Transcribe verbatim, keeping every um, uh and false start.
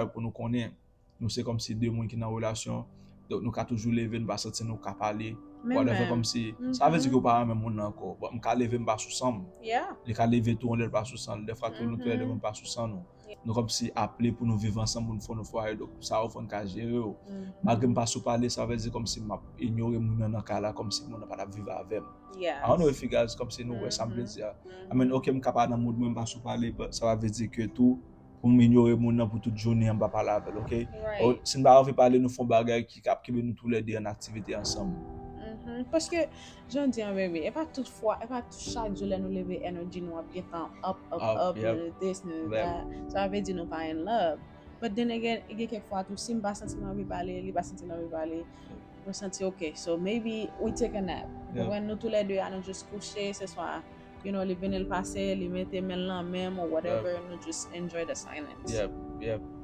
pou nou konnen nou se kòmsi de moun ki nan relasyon. Donk nou ka toujou leve, nou pa santi nou ka pale. Men Whatever, menm. Kòmsi sa vle di ke ou pa renmen moun nan ankò. Bon, m ka leve, m pa sou san m. Yeah. Li ka leve tou, lè l pa sou san l. Dèfwa tou nou tou lè de moun pa sou san nou. Nou kòmsi aple pou nou viv ansanm, pou nou fè nou fwaye. Donk sa yo fò n ka jere yo. Malgre m pa sou pale, sa vle di kòmsi m ap inyore moun nan nan kay la, kòmsi moun nan pa t ap viv avè m. Yeah. I don't know if you guys kòmsi nou wè sa m vle di a. I mean, ok, m ka pa nan mood mwen, m pa sou pale, but sa pa vle di ke tou pou m inyore moun nan pou tout jounen an m pa pale avè l, ok? Right. Ou, si n pa anvi pale, nou fè yon bagay ki ap kenbe nou toulède an aktivite ansanm. Mhm. Paske, jan di an, baby, e pa tout fwa, e pa tout chak jou lè nou leve, energy nou ap gentan up, up, Up, up, yep. Nou this, nou Yep. that. Sa vle di nou pa in love. But then again, gen kèk fwa tou, si m pa santi m anvi pale, li pa santi l anvi pale, nou santi ok. So maybe we take a nap. Yep. Konprann, nou toulède a, nou just kouche, se swa, you know, li vini, l pase, li mete men l nan men m, or whatever, nou just enjoy the silence. Yep, yep.